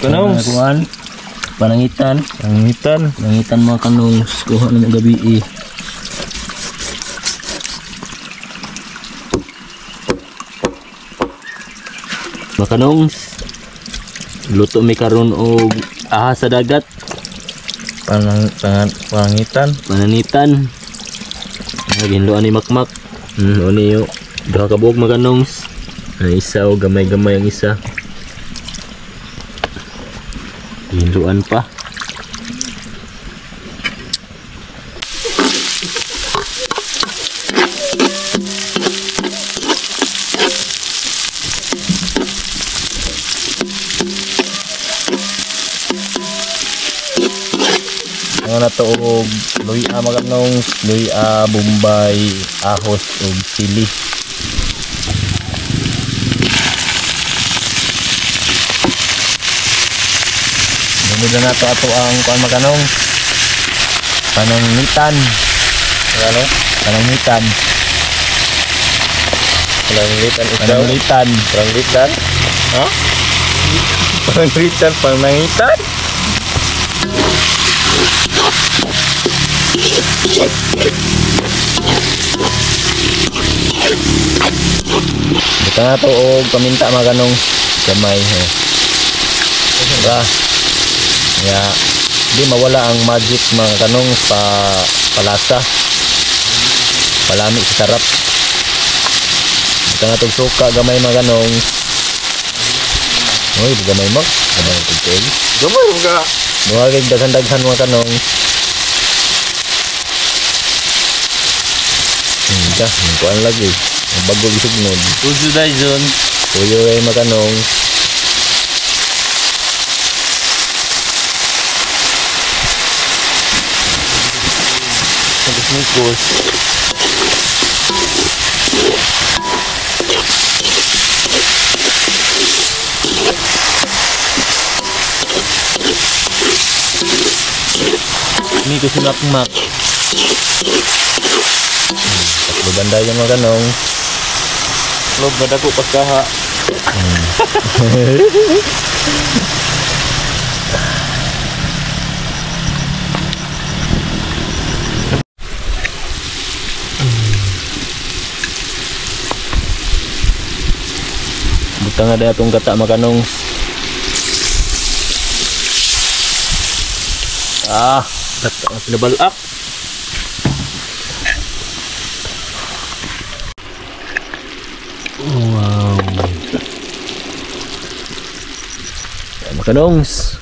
Kanongs. Kuan. Panangitan. Panangitan. Panangitan mga kanongs. Kuha na ng gabi eh. Mga kanongs. Luto mi karon og ahas sa dagat. Panangitan. Panangitan. Ginluan ni Makmak. Oni yo. Duha ka buok mga kanongs. Ang isa o gamay-gamay ang isa. Ginluan pa. Ang na to og luya mga kanongs, luya, bombay, ahos ug sili. Sunod na nato ato ang kuan mga kanongs. Panangitan. Ano? Panangitan. Panangitan ikaw. Panangitan. Panangitan. Ha? Panangitan, panangitan. Buta na to og paminta mga kanongs. Gamay ho. Ra. Ya, di mawala ang magic mga kanongs pa palasa. Palami sa sarap. Buta na tog suka gamay mga kanongs. Oy, gamay mo. Gamay tog kay. Gamay mo ka. Duha kay daghan-daghan mga kanongs. Ka, kuan lagi. Bago gisugnod. Uzo Dyson. Tuyo ay makanong. Nagkos. Miko si Makmak. Tatlo banda yung mga kanong. Log na dako pagkaha. Butang na atong gata mga kanong. Ah, gata ang pinabalak. Wow. Mga kanongs.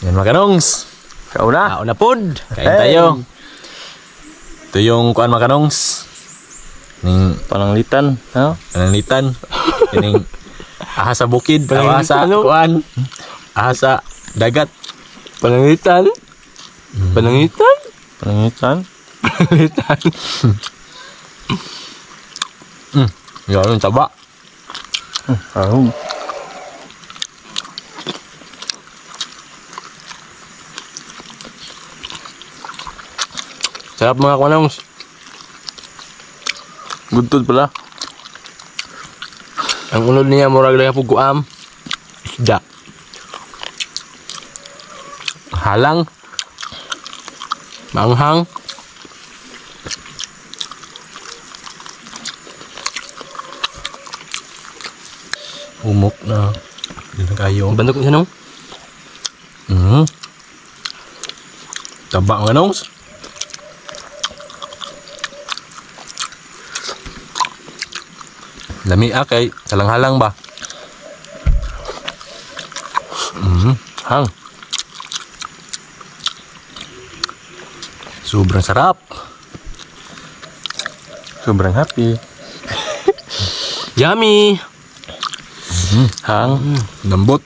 Yan mga kanongs. Kauna. Kauna pod. Kain tayo. Ito yung kuan mga kanongs. Ning pananglitan, ha? Pananglitan. Kining ahas sa bukid, ahas sa kuan. Ahas sa dagat. Pananglitan. Pananglitan. Pananglitan. Pananglitan. Yan ang taba. Ahong. Sarap mga kanongs. Gudtod pala. Ang unod niya murag lang po guam. Isda. Halang. Manghang. Humok na. Hindi na kayo. Bandok siya nung. Taba mga kanongs. Lami kay halang-halang ba? Hang. Sobrang sarap. Sobrang happy. Yummy. Hang. Lambot.